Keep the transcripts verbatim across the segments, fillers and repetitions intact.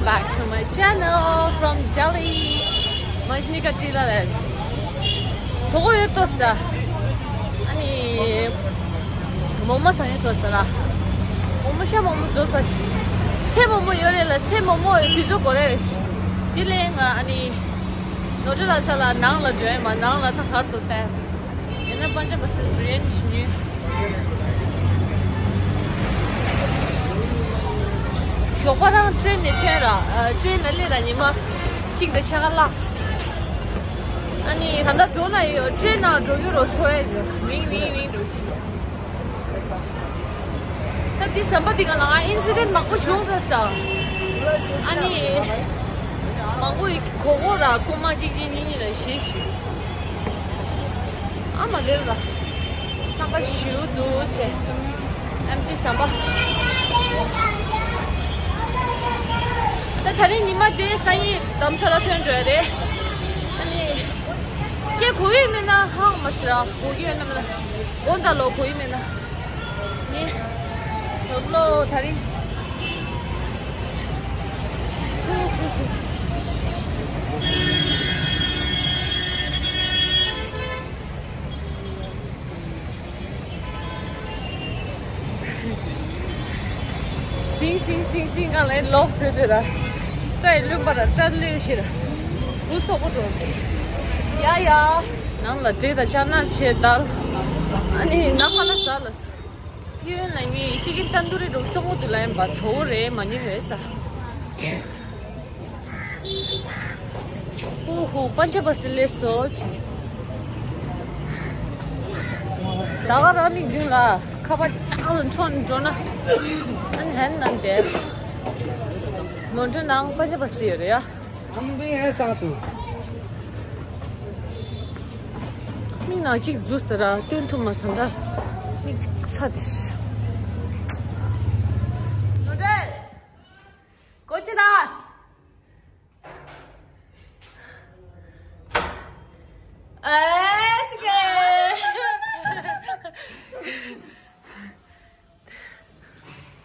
Back to my channel from Delhi. Manjnika Tila. གྲོད་ཁོག་ཡོད་ཏོ་ས། ཨ་ནི། མོག་མོག་ཟ་ཡོད་ཏོ་ས་ར། མོག་མོག་ཤ་མོག་མོག་བཟོ་ས་ཤི། ཚལ་མོག་མོག་ཡོད་རེད་ལ། ཚལ་མོག་མོག་ཡོད་དུས་ཚོད་འགོར་རེད་ཤི། དེ་ལས་ང་ཨ་ནི། ནོར་འཁྲུལ་ལ་ས་ལ་ནང་ལ་འགྲོ་ཡ་མ་ནང་ལ་ད་གར་དུ་བལྟ། ཡིན་ན་པན་ཇ་བ་སི་བི་རི་ཡ་ནི་ཞུ་ཉོས། ཞོགས་པ་རང་ཊེན་ནས་ཐོན་ར། ཨ། ཊེན་ནས་སླེབས་ར་ཉི་མ་གཅིག་དང་ཕྱེད་ཀ་ལྷག་ཨ་ནི་ད་ལྟ་འགྲོ་ན་ཡོད། ཊེན་ནང་འགྲོ་རྒྱུ་རོ་ཚོར་ཡ་ཡོད། ཝིང་ཝིང་ཝིང་འགྲོ་ཆི། ད་འདི་ཟམ་པ་འདི་ག་ལ་ཨིན་སི་ཌེན་ཊི་མང་པོ་བྱུང་ས་ས། ཨ་ནི་མང་པོ་ཡི་གོ་གོ་ར་རྐུན་མ་གཅིག་གཅིག་གཉིས་གཉིས་ལ་ཞེད་ཤི། ཨ་མ་ལེར་ལ། ཚང་ཁ་ཞུ་འདུག་ཆེ། ཨེམ་ཊི་ཟམ་པ། ད་དེ་རིང་ཉི་མ་དེ་སང་ཉིན་དྷ་རམ་ས་ལ་ཐོན་འགྲོ་ཡ་རེད། ཨ་ནི། སྐད་གོ་ཡི་མེད་ན་ཧང་མ་སི་ར། གོ་གི་ཡོད་ན་མེད་ན། དགོངས་དག་ལོ། གོ་ཡི་མེད་ན། ངས། ལོ་ལོ་དེ་རིང་། སིང་སིང་སིང་སིང་གང་ལ་ལོག་ཟེར་དེ་ར། སྐྲ་ཡི་བླུན་པ་ར་སྐྲ་བླུན་ཞིག་ར། བུ་སོག་པོ་འགྲོ། ཡ་ཡ། ནང་ལ་འབྲས་དང་ཅ་ན་ཆེ་དལ། ཨ་ནི་ནམ་མཁའ་ལ་ཟ་ལ། གཡོན་ལ་ངའི་ཅི་ཀིན་ཏན་དུ་རི་རུ་གཙང་པོ་དུ་ལ་ཡིན་པ་ཚོ་རེད་མ་ཉེ་བས་ས། ཧུ་ཧུ། པན་ཇ་བ་སི་ལེ་སོ་ཆེ། ད་ག་རང་མིག་མདུན་ལ་ཁ་པར་ཨང་ལ་འཕྲོ་འགྲོ་ན། ཨན་ཧན་ནན་དེ། ནོར་འཁྲུལ་ནང་པན་ཇ་བ་སི་ཡོད་རེད་ཡ། ཨང་པི་ཧེ་ས་ཏུ། མིག་ནང་གཅིག་འཛུལ་ཟེར་ར་སྟོན་ཐུབ་མ་སོང་ད། མིག་ཚ་དེ་ཤི། ནོར་འཁྲུལ། གོ་ཅི་ད། ཨེ་སི་ཀེ།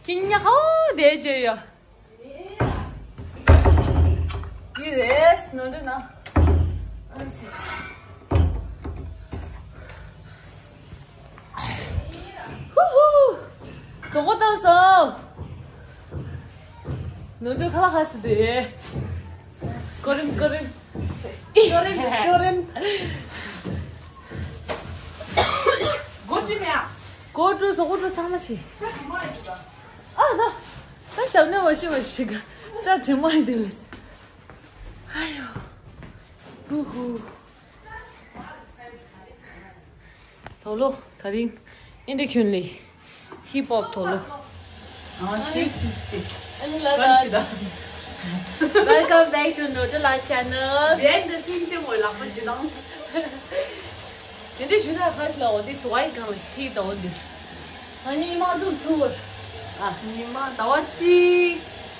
ཁྱི་ཉག་ཧོ་དེ་བྱས་ཡོད། འདི་རེད་ནོར་འཁྲུལ་ན། ཧུ་ཧུ། གྲོད་ཁོག་ལྟོགས་སོང་། ནོར་འཁྲུལ་ཁ་ལག་ཁ་སི་དེ། ཀོ་རིན་ཀོ་རིན། ཀོ་རིན་ཀོ་རིན། གོ་ཀྲུ་གོ་ཀྲུ་སོ་གོ་ཀྲུ་ཚང་མ་ཤི། ཨ་ད། ད་ཞབས་ནས་བ་ཤི་བ་ཤི་ག་སྐྲ་དྲི་མ་ཡི་དེ་བས། ཨ་ཡོ། ཧུ་ཧུ། དོ་ལོ། དེ་རིང་ཨིན་དྲ་ཁྱོན་ལས་ཧིབ་ཧོབ་དོ་ལོ། ཨ་ཤེས་ཆིས་ཏེ། ཨ་ནི་ལ་ལ། Welcome back to Nodala channel. Behind the scene དེ་མོ་ལག་པ་ཇི་ལང་། དེ་འདྲ་ཞུ་ན་ཁ་ལ་འོ་དེ་སུ་བའི་གང་ལ་ཧི་དོ་འདིར། ང་གཉིས་མ་འཛུམ་ཐུག་པར། ཨ། ཉི་མ་ཟླ་བ་གཅིག་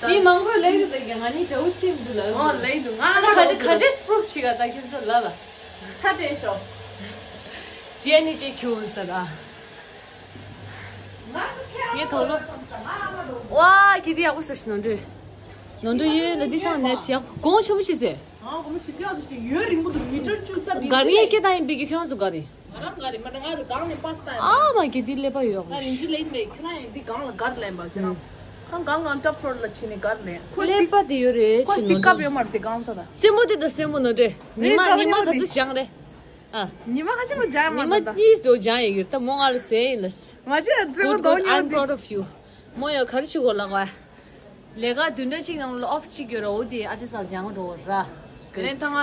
མི་མང་པོར་ལས་རིགས་ཟེར་གྱི་ང་གཉིས་འདྲ་བོ་ཅིག་འདུག་ལ། ཨོ་ལས་འདུག་ང་ཨ་ཁ་ཁ་ཁ་ཁ་ཁ་ཁྲེས་པུ་རུབ་ཞིག་ག་ད་ཁྱོད་ཚོ་ལ་ལ། ཁྲ་དེ་ཤོག་ཇེ་ནི་ཅིག་ཆུ་ཟེར་ཨ། ངའི་དོ་ལོ། ཝ་གི་དེ་ཡག་པོ་ཟེར་ཞིག་ནོར་འཁྲུལ། ནོར་འཁྲུལ་ཡོད་ལ་འདི་སང་ནས་ཅི་ཡག་གོང་ཆེན་པོ་ཅི་ཟེར། ཨ་གོང་ཞིག་ཡག་ཟེར་ཞིག་ཡོད་རིང་པོ་འདུག་མི་ཊར་བཅུ་ས་འདི་ག་རེ་སྐད་བཏང་ཡིན་པའི་གི་ཁྱོད་ཚོ་ག་རེ། ང་རང་ག་རེ་མ་ད་ང་རུ་གང་ནས་པ་སི་ཏང་ཡིན། ཨ་མ་གི་འདི་ཀླད་པ་ཡོད་ང་རིང་འདི་ལེན་ནས་ཁྱོད་རང་ཡིན་འདི་གང་ལ་གར་ལེན་པ་ཁྱོད་རང་། ཁང་གང་གང་ཊོབ་ཕོར་ལ་ཕྱིན་ནས་གར་ལེན་ཁོ་ཀླད་སྟི་པ་དེ་ཡོད་རེད་ཁོ་ཅི་སྟི་ནོར་ཀབ་འདྲ། ཡོད་མ་རེད་དེ་གང་ཐོག་ད། སེན་མོ་དེ་དང་སེན་མོ་ནོར་འདྲ། ཉི་མ་ཉི་མ་ག་ཚོད་བཞེངས་རེད། ཨ། ཉི་མ་ཁ་ཆེ་མ་བྱ་མ་ཉི་མ་ད་ད། གཉིས་འགྲོ་བྱ་ཡི་ཡོད་ད་མོ་ང་ལ་ཟེར་ཡིན་ལ། ང་ཅི་ལ་ཙེ་མོ་Good, good. I'm proud of you. མོ་ཡ་གར་ཆུ་གོ་ལག་བ། ལས་ཀ་བདུན་ཕྲག་གཅིག་ནང་ལ་ཨོཕ་གཅིག་ཡོད་ར་འོ་དེ་ཨ་ཅེ་ཚ་ལ་སྦྱང་འགྲོ་ར། ངས་ད་ང་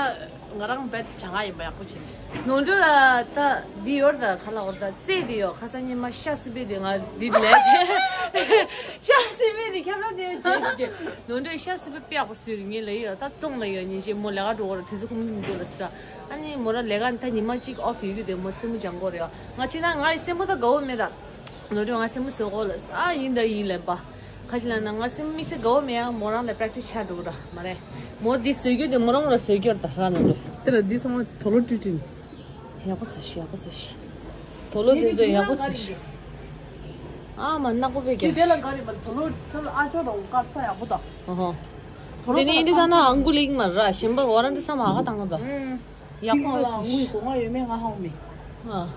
ང་རང་བེད་སྦྱང་ག་ཡིན་པ་ཡག་པོ་བྱས་ནས། ནོར་འཁྲུལ་ལ་ད་འདི་ཡོད་ད་ག་ལ་འོ་ད་རྩེ་འདི་ཡོད་ཁ་སང་ཉི་མ་ཤ་སི་པེ་དེ་ང་འདི་ལས་ཤ་སི་པེ་དེ་ཁྱབ་ར་དེ་བྱས་ཀྱི་ནོར་འཁྲུལ་ཤ་སི་པེ་དཔེ་ཡག་པོ་སུས་རེད་ངས་ལ་ཡོད་ད་བཙོང་ལ་ཡོད་ཉིན་ཞིག་མོ་ལས་ཀ་འགྲོ་གོ་ར་དུས་ཚོད་ཁུམ་ཁུམ་འགྲོ་ལ་ཟེར་ཨ་ནི་མོ་ར་ལས་ཀ་ད་ཉི་མ་གཅིག་ཨོཕ་ཡོད་རྒྱུ་དེ་མོ་སེན་མོ་སྦྱང་གོ་རེད་ང་ཅི་ན་ང་ཡི་སེན་མོ་ད་དགའ་བོ་མེད་ད། ནོར་འཁྲུལ་ང་སེན་མོ་བཟོ་གོ་ལ་ཨ་ཡིན་ད་ཡིན་ལེན་པ། ཁ་ཅིག་ལ་ན་ང་སེམས་དམིགས་བསལ་དགའ་བོ་མེད་ཡང་མོ་རང་ལ་པྲེག་ཊིས་ཆགས་འགྲོ་གི་ར་མ་རེད། མོ་འདི་བཟོས་རྒྱུ་དེ་མོ་རང་ལ་བཟོས་རྒྱུ་ར་ད་ཧ་ནོར་འཁྲུལ། དེ་ལ་འདི་ཚང་མ་དོ་ལོ་ཀྲི་ཀྲི་ནི། ཡག་པོ་བཟོས་ཤི་ཡག་པོ་བཟོས་ཤི། དོ་ལོ་དེ་ཚོ་ཡག་པོ་བཟོས་ཤི། ཨ་མ་ནག་པོ་པའི་དེ་རྒྱབ་དེ་ལ་ཤི། ག་རེ་མ་དོ་ལོ་ཚོ་ལ་ཨ་ཅོ་དང་དཀར་ས་ཡག་པོ་དང་། ཨོ་ཧོ། དེ་ནས་འདི་ད་ན་ཨང་གུ་ལིག་མ་ར་ཞིམ་པ་ཝ་ར་འདི་ས་མ་ཧ་དང་ག་ད། ཡག་པོ་ཨང་གུ་ཡོད་མེད་ང་ཧ་མེད། ཨ།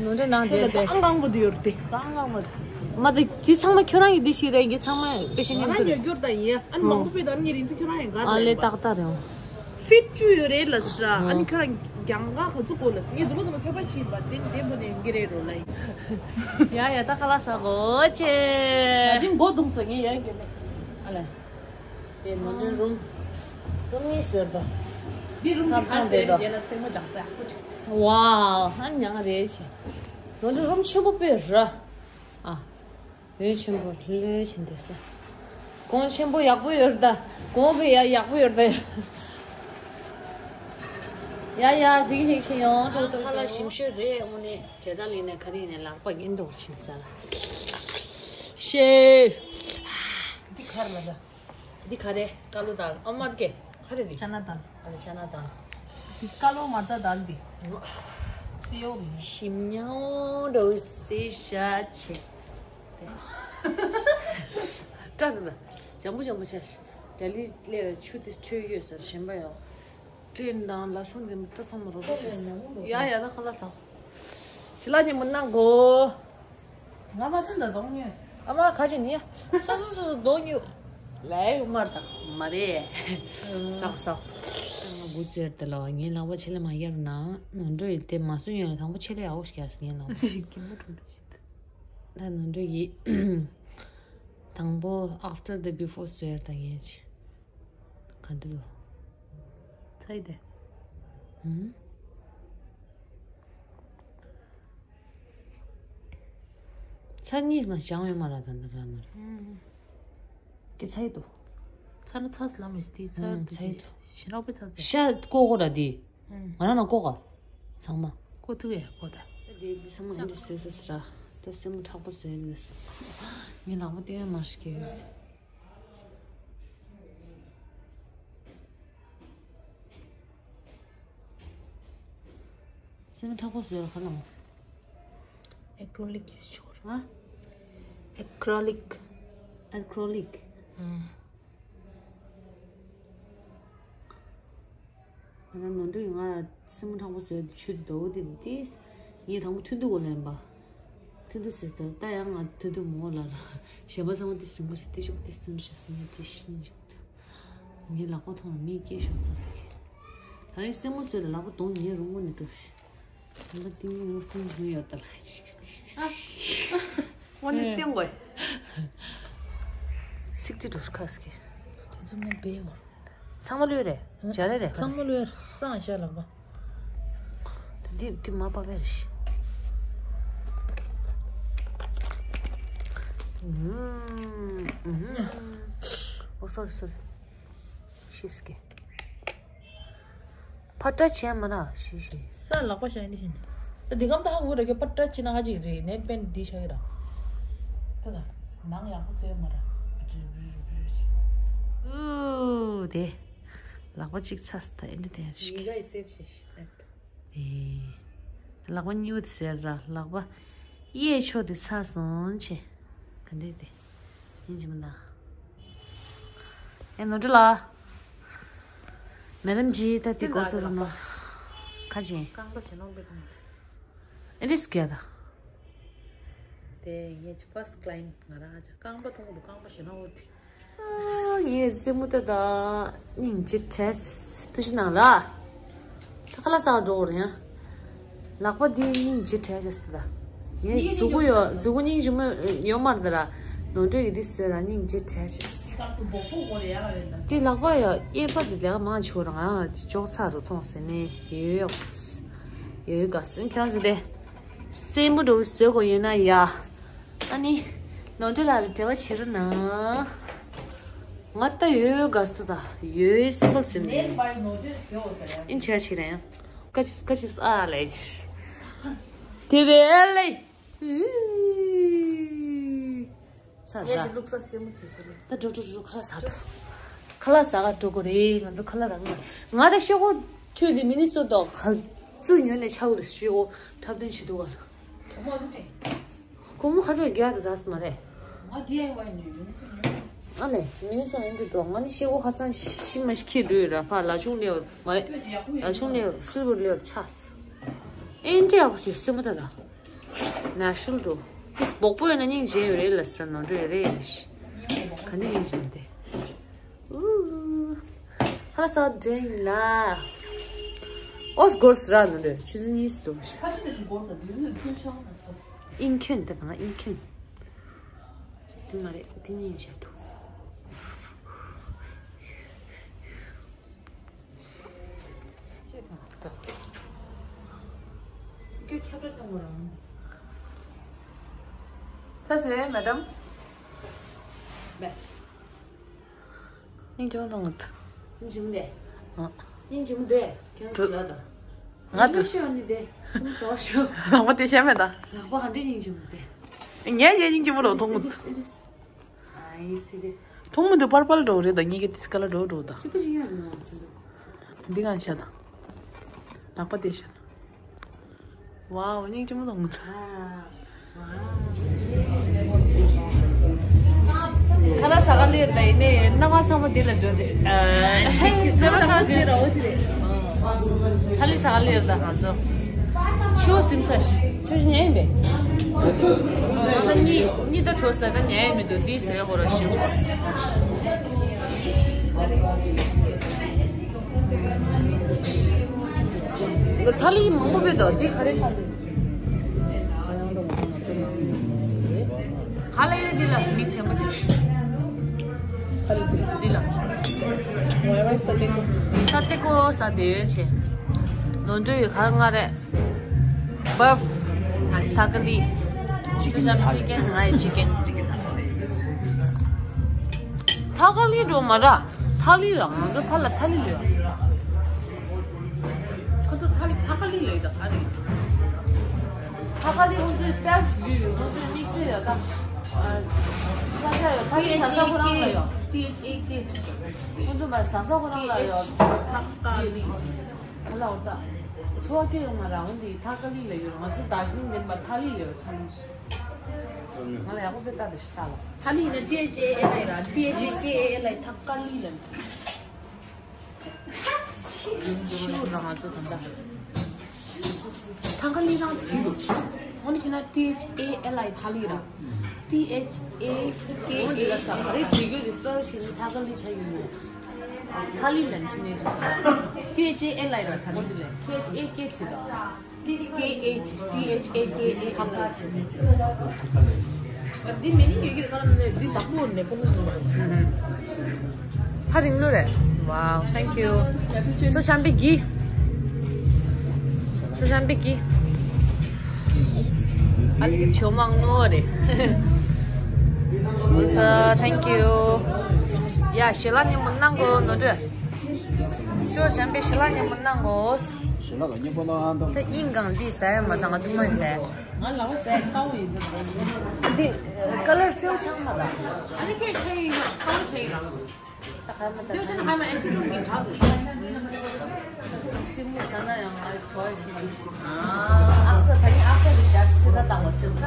ནོར་འཁྲུལ་ནང་དེ་དེ། ཨང་གང་པོ་དེ་ཡོད་དེ་གང་གང་པོ། མ་དེ་དེ་ཚང་མ་ཁྱོད་རང་གི་དེ་ཞིག་རེད། ངས་ཚང་མ་དཔེ་ཤེས་ཉན་ང་དུ་ཉོ་རྒྱུར་ད་ཡིན། ཨ་ནི་མང་པོ་པའི་ད་ངས་རིན་ཚེ་ཁྱོད་རང་ཡང་ག་ཨ་ལེ་ཏག་ཏག་རེད། ཕིཊ་བཅུ་ཡོད་རེད་ལ་སི་ར། ཨ་ནི་ཁྱོད་རང་གྱང་ག་ག་ཚོད་གོ་ལ་སི། ངས་དུ་མ་དུ་མ་ཚད་པ་ཞིག་ཡིན་པ་དེ་ནི་བདེན་པོ་ནས་ཡོང་གི་རེད་རོ་ལ་ཡིན། ཡ་ཡ་ད་ཁ་ལག་ཟ་གོ་ཆེ། ད་ཅིང་མགོ་རྡུང་ས་ངས་ཡ་གི་མེད། ཨ་ལེ། དེ་ནོར་འཁྲུལ་རུམ། རུམ་གཉིས་ཟེར་དོ། འདི་རུམ་གྱི་ཁ་ཚང་དེ་དོ། རྗེས་ལ་སེན་མོ་འཇག་ས་ཡག་པོ་བྱུང་། ཝའོ། ཧ་ཉང་རེད་ཆེ། ནོར་འཁྲུལ་རུམ་ཆེན་པོ་དཔེ་ར། ཨ། འོད་ཆེན་པོ་ལྷོད་ཕྱིན་བསྡད་ས། གོང་ཆེན་པོ་ཡག་པོ་ཡོད་ད། གོང་བས་ཡ་ཡག་པོ་ཡོད་ད། ཡ་ཡ་ཅིག་ཅིག་ཆེ་ཡོང་ཁ་ལག་ཞིམ་ཤོས་རེད། དངོས་གནས་དེ་ལྟར་ཡིན་ན་ག་རེ་ཡིན་ན་ལག་པ་ཡིན་འདུག་ཕྱིན་ས་ལ། ཤེས། འདི་གར་ལ་ད། འདི་ག་རེ་ཀ་ལོ་དལ་ཨ་མར་གེ་ག་རེ་འདི། ཅ་ན་དལ། ཨ་ལེ་ཅ་ན་དལ། འདི་ཀ་ལོ་མར་ད་དལ་འདི། སེའུ་གི། ཞིམ་ཉམས་འགྲོ་སེ་ཤ་ཆེ། ཏྲ་ད་ད། འཇམ་པོ་འཇམ་པོ་ཆེ། ལྡི་ལི་ལས་ཆུ་དེ་ཆོས་ཡོད་ཟེར་ཞིམ་པ་ཡོད། ཀྲིན་དང་ལ་ཤུང་དེ་མི་སྤྲད་ཚང་མ་རོ་རོ་ཞིག་ཡ་ཡ་ད་ཁ་ལག་ཟ། ཞི་ལ་ཉིན་མོ་གནང་གོ། ང་མ་ཐུན་ད་གདོང་ཉོས། ཨ་མ་ཁ་ཅིག་ཉེ། སོ་སོ་སོ་སོ་གདོང་ཉོས། ལའི་མར་དང་མ་རེད། ཟག་ཟག་ང་དགུ་ཙེར་དེ་ལ་ངའི་ལག་པ་ཆེ་ལ་མ་ཡར་ན་ནོར་འགྲོ་ཡི་དེ་མ་སུ་ཉོས་ལ་དང་པོ་ཆེ་ལ་ཡག་པོ་ཞིག་ཡར་སི་ངའི་ལག་པ། ཞིག་གི་མོ་གྲུང་ཞིག་ད་ནོར་འགྲོ་ཡི། དང་པོ་after the before ཟེར་ད་ངས་ཅི། ག་འདི་ལོ། ཚ་ཡི་དེ། ཧུམ། ཚ་གཉིས་མ་བྱང་ཡོད་མ་ར་ད་འདི་ར་མ་ར། ཧུམ། ཀྱི་ཚ་ཡི་དོ། ཚ་ན་ཚ་སི་ལ་མི་ཤི་དེ་ཚ་ཧུམ་ཚ་ཡི་དོ། ཞི་རག་པའི་ཚ་ཚ། ཤ་ཀོ་ཀོ་ར་དེ། ང་རང་ལ་ཀོ་ཀ་ཚང་མ། ཀོ་ཐུག་ཡ་ཀོ་ད། དེ་དེ་ཚང་མ་འདི་སོ་སོ་སི་ར། ད་སེན་མོ་མཁྲེགས་པོ་བཟོས་ནས། ངའི་ལག་པ་སྟོན་ཡ་མ་ཤི་གི། སེན་མོ་མཁྲེགས་པོ་བཟོས་ལ་ག་ལ། ཨེ་ཀྲོ་ལིག་ཡོད་ཤོར། ཨ། ཨེ་ཀྲོ་ལིག་ཨེ་ཀྲོ་ལིག་ཨང་། ང་ནོར་འཁྲུལ་ང་སེན་མོ་མཁྲེགས་པོ་བཟོས་ཆུ་དོ་དེ་དེ། ངས་དང་པོ་ཐུན་དུ་གོ་ལེན་པ། ཐུན་དུ་ཟེར་ཏེ་ད་ཡང་ང་ཐུན་དུ་མོ་ལ་ལ། གཞན་པ་ཚང་མ་དེ་སེན་མོ་ཞིག་དེ་ཞིག་དེ་སེན་མོ་ཞིག་སེན་མོ་དེ་ཤིན་ཞིག་ངའི་ལག་པ་མཐོང་ལ་མིག་སྐྱེས་ཤོག་ཟེར་ཏེ། ད་རིང་སེན་མོ་བཟོས་ལ་ལག་པ་གདོང་ཉེ་རུ་དངོས་ནས་འགྲོ་ཤི། ད་ལྟ་ཏིང་ངེ་འོ་སེན་མོ་ཡོད་ད་ལ། དངོས་གནས་བསྟན་དགོས། སིག་ཏི་འགྲོ་ཤི་ཁ་སི་ཀེ། དེ་ཚོ་མིན་པའི་བ། ཚང་མ་ལོས་རེད། ཇ་རེ་རེད། ཚང་མ་ལོས་སང་ཤ་ལག་པ། འདི་འདི་མ་པ་བེར་ཤི། ཨུམ། ཨུམ། ཨོ་སོ་རི་སོ་རི། ཤིས་ཀེ། ཕ་ཏྲ་ཆེན་མ་ར་ཤི་ཤི། ས་ལག་པ་ཤ་ཡིན་ཤིན། ས་འདི་གམ་ད་ཧ་གོ་ར་གི་ཕ་ཏྲ་ཆེན་ན་ཧ་ཅིག་རེད་ནེད་པན་འདི་ཤ་གི་ར། ད་ད། ནང་ཡག་པོ་ཚོས་མ་ར། ཨུ་དེ། ལག་པ་གཅིག་ཚ་ས་ད་ཨེ་འདྲ་དེ་ཡང་ཤི། ཡི་ག་ཡི་སེབ་ཤི་ཤི་ནེད། ཨེ། ལག་པ་གཉིས་པོ་དེ་ཟེར་ར་ལག་པ། གཡས་ཕྱོགས་དེ་ཚ་སོང་ཆེ། ག་འདྲ་དེ། ཡིན་གྱི་མི་འདུག་ཨེ་ནོར་འཁྲུལ་ལགས། མེ་རམ་ཇི་ད་དེ་གོ་ཚོད་རུ་ན། ཁ་ཅན། རྐང་པ་ཞེ་ནོག་པའི་གང་། ཨེ་འདྲིས་སྐད་ད། དེ་ངས་ཀྱི་first client ང་རང་ཨ་ཅག་རྐང་པ་མཐོང་གི་འདུག་རྐང་པ་ཞེ་ནོག་འོ་དེ། ངས་སེན་མོ་ད་ད་སྙིང་རྗེ་བྲལ་སོང་། ཐུགས་རྗེ་གནང་ལ། ད་ཁ་ལག་ཟ་བར་འགྲོ་དགོས་རེད་ཡ། ལག་པ་འདི་སྙིང་རྗེ་བྲལ་ཤག་ཟེར་ད། ངའི་མཛུ་གུ་ཡོད་མཛུ་གུ་སྙིང་རྗེ་མོ་ཡོད་མ་རེད་ད་ར། ནོར་འཁྲུལ་གྱི་འདི་ཟེར་ར་སྙིང་རྗེ་བྲལ་ཤག་འདི་ལག་པ་ཡ་གཡས་པ་འདི་ལས་ཀ་མང་ཆེ་བ་ར་ང་རང་ལ་འདི་ཅོག་ཚ་རུ་མཐོང་ཟེར་ནས་ཡོད་ཡོད་ཡོད་དགའ་སེམས་ཁྱེད་རང་ཚོ་དེ་སེན་མོ་འགྲོ་བཟོས་དགོས་ཡོད་ན་ཡ། ཨ་ནི། ནོར་འཁྲུལ་ལགས་ལ་འབྲེལ་བ་བྱེད་རོགས་གནང་། ང་ད་ཡོད་དགའ་ས་ད་ཡོད་སེམས་པ་ཟིན་ནས། ཨིན་ཆ་ཆི་རེད། ཀ་ཅིས་ཀ་ཅིས་ཨ་ལས། དེ་རེད་ལས། ས་ད། ངས་ཀྱི་ལུག་ས་སེན་མོ་ཚེ་ས་ལུག་ས། ད་འགྲོ་འགྲོ་འགྲོ་ཁ་ལག་ཟ་འགྲོ། ཁ་ལག་ཟ་ག་འགྲོ་དགོས་རེད། ང་ཚོ་ཁ་ལག་རག་མ་རེད། ང་ད་ཤོག་གུ་ཐོད་དེ་མི་ནི་སོ་ཏོག་ག་ཙུ་ཉོས་ནས་ཆག་གི་ཤོག་གུ་འཁྲབ་སྟོན་བྱེད་འདུག་ག་སྒོར་མོ་ཁ་ཚོད་རྒྱག་ཏུ་ཟ་ས་མ་རེད། ང་ཌི་ཨའི་ཝའི་ཉོས་ཡོད་ནི་ཚོ་ཉོས། ཨ་ནི་མི་ནི་སོང་ཨེ་འདྲ་འདུག་ང་ནི་ཤེལ་སྒོ་ཁ་སང་ཤི་མ་ཤི་ཁྱེར་འགྲོ་ཡོད་ར། ཕ་ལ་ཆུང་ལེ་བ་མ་རེད། ལ་ཆུང་ལེ་བ་སིལ་བུར་ལེ་བ་ཆགས་སོ། ཨེ་འདྲ་ཡག་པོ་བྱོས་སེམས་པ་ད་ར། ནེ་ཤུ་རལ་འགྲོ། ཏིས་སྦོག་པོ་ཡོད་ན་སྙིང་རྗེ་ཡོད་རེད་ལ་ཟེར་ནོར་འགྲོ་ཡོད་རེད། ག་འདྲ་སྙིང་རྗེ་མི་འདུག་ཨུ། ཁ་ལག་ཟ་བ་འདྲ་ཡིན་ལ། ཨོ་སྒོར་སི་ར་ནོར་འགྲོ་ཆུ་ཚོད་གཉིས་སུ་འགྲོ་མ་ཤེས། ཨིན་ཁྱོན་དེ་གང་ཨིན་ཁྱོན། དེ་མ་རེད་དེ་གཉིས་བྱས་འདུག་སྐྱོ་ཁྱབ་བསྒྲགས་གཏོང་བ་རང་། ཚ་ཚེ་མེ་ཌམ། སྙིང་རྗེ་མོ་གཏོང་གི་འདུག་སྙིང་རྗེ་མོ་དེ། ཨ། སྙིང་རྗེ་མོ་དེ་ཁྱེད་རང་ཚོ་ལ་དང་། ང་དུ་ཤོད་ནི་དེ་སུམ་སོ་ཤོད། ལག་པ་དེ་བཤད་མེད་ད། ལག་པ་ག་འདྲ་སྙིང་རྗེ་མོ་དེ། ངས་ཡེ་སྙིང་རྗེ་མོ་ལོ་མཐོང་གི་འདུག་ཐོག་མ་དུ་པར་པལ་འགྲོ་རེད་ད། ཉིད་ཀྱི་ཏིས་ཀ་ལ་འགྲོ་འགྲོ་ད། གཅིག་པ་ཞིག་ཡང་མི་འོང་ཟེར་འདུག་འདི་གང་ཤ་ད། ལག་པ་དེ་ཤ་ད། ཝའོ་སྙིང་རྗེ་མོ་དང་ངུ་ཚ། ཁ་ལག་ཟ་ག་ལེར་ད་ཡིན་ནའི་སྣང་བ་ཚང་མ་འདི་ལ་འགྲོ་དེ། ཟ་ག་ཚང་འདི་ར་འོ་དེ་རེད། ཁ་ལག་ཟ་ག་ལེར་ད་ང་ཚོ། ཆུ་བོ་སིམ་ཚ་ཞིག་ཆུ་ཞིག་ཉལ་ཡིན་པས། ཁ་གཉིས་གཉིས་ད་གྲོ་ས་ད་ཉལ་ཡིན་མི་འདུག་འདི་ཟེར་ཧོ་ར་ཞིག་ཐ་ལི་མང་པོ་བེད་དོ། འདི་ག་རེ་ཐ་ལི། ག་ལ་ཡོད་འདི་ལ་མིག་དྲན་པ་དེ། འདི་ལ། ས་ཏེ་ཀོ་ས་ཏེ་ཡོད་ཆེ། ནོར་འཁྲུལ་ཡོད་ག་རེ་ང་རེད། བབ། ཐ་ཀ་ལི། ཆུ་ཆམ་ཅི་ཀན་ང་ཡི་ཅི་ཀན། ཐ་ཀ་ལི་འགྲོ་མ་ར། ཐ་ལི་ར་ང་ཚོ་ཕ་ལ་ཐ་ལི་ལོས། ཁོ་ཚོ་ཐ་ལི་ཐ་ཀ་ལི་ལོས་ད་ག་རེད། ཐ་ཀ་ལི་ཁོ་ཚོའི་སྤེལ་བྱེད་རྒྱུ་ཡོད། ཁོ་ཚོའི་དམིགས་བསལ་ཡོད་ད། ས་ཆ་ཡོད། ཐ་ཀ་ལི་ཟ་ས་ཁོ་རང་ལ་ཡོད། T H A K ཁོ་ཚོ་མ་ཟ་ས་ཁོ་རང་ལ་ཡོད། ཐ་ཀ་ལི། ཁ་ལ་འོ་ད། འཚོ་བ་སྐྱེལ་ཡོང་མ་ར་འོ་འདི་ཐ་ཀ་ལི་ལ་ཡོད། ང་ཚོ་དར་ཇི་ལིང་མིན་པ་ཐ་ལི་ལ་ཡོད་ཐ་ལི། ང་ལ་ཡག་པོ་དཔེ་ལྟ་དེ་ཤི་ཏ་ལ། ཐ་ལི་ནི་T H A L I ར། T H A K A L I ཐ་ཀ་ལི་ལ། ཤིའུ་རང་ང་ཚོ་ད་ལྟ། ཐ་ཀ་ལི་རང་དེ་རུ། འོ་ནི་ཕྱི་ན་T H A L I ཐ་ལི་ར། T H A K A། འོ་འདི་ལ་ས་རེ་བྲིས་རྒྱུ་དེ་སྤེལ་བྱས་ནས་ཐ་ཀ་ལི་ཆ་ཡིན་ནོ། ཐ་ལི་ལ་ཕྱི་ནས། T H A L I ར་ཐ་ལི། འོ་འདི་ལ་T H A K བྲིས་ད། K H T H A K A ཧ་ཀ་ཅི། འདི་མེ་ནི་ཡོད་ཀྱི་རེད་ཁ་ལ་ནི་འདི་བདག་པོ་ནས་པོ་ནི་འདུག་ཧ་རིང་ལོ་རེད། Wow, thank you. ཆོ་ཆམ་པི་གི། ཆོ་ཆམ་པི་གི། ཨ་ལི་ཆོ་མང་ནོ་རེད། ཨུ་ཚ། Thank you. ཡ་ཞལ་ལག་མཉམ་པོ་གནང་གོ་ནོ་འདྲ། ཆོ་ཆམ་པི་ཞལ་ལག་མཉམ་པོ་གནང་གོ། ཞལ་ལག་མཉམ་པོ་གནང་ཨ་འདུག་ད་དབྱིན་གང་འདི་ཟ་ཡ་མ་དང་ང་ཐུག་མ་ཟ་ཡ། ང་ལ་བ་ཟ་ཡ་དཀའ་བོ་ཡིན་འདུག་འདི་ཀ་ལར་སེའུ་ཆང་མ་དང་། ཨ་ནི་ཁྱོད་ཆ་ཡིན་ཡོད་དཀའ་བོ་ཆ་ཡིན་རང་། ད་ཁ་མ་དང་། སེའུ་ཆང་ཧ་མ་ཨེ་ཁྱོད་ཀྱི་དྲག་འདུག་སེམས་མོ་ཟ་ན་ཡང་ང་གྲོ་ཡ་སེམས་མོ། ཨ་ས་ད་ནི་ཨ་ས་རི་ཤ་སི་ད་ད་ལོ་སེམས།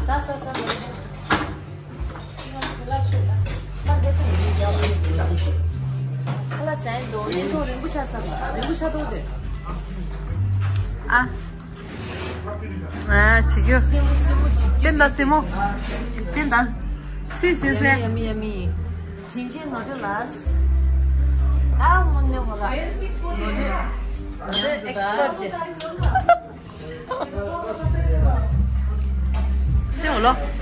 ས་ས་ས་ས། ཨ། ཨ། བྱེད་རྒྱུ། བསྟན་དང་སྲིན་མོ། བསྟན་དང་། སྲིད་སྲིད་སྲིད། Yummy, yummy. དྲིན་ཆེན་ནོར་འཁྲུལ་ལགས། ད་དངོས་གནས་ཁོ་ལ་ནོར་འཁྲུལ་ནོར་འཁྲུལ་ཨེག་སི་པར་ཊི་བྱེད། སེམས་ལོ།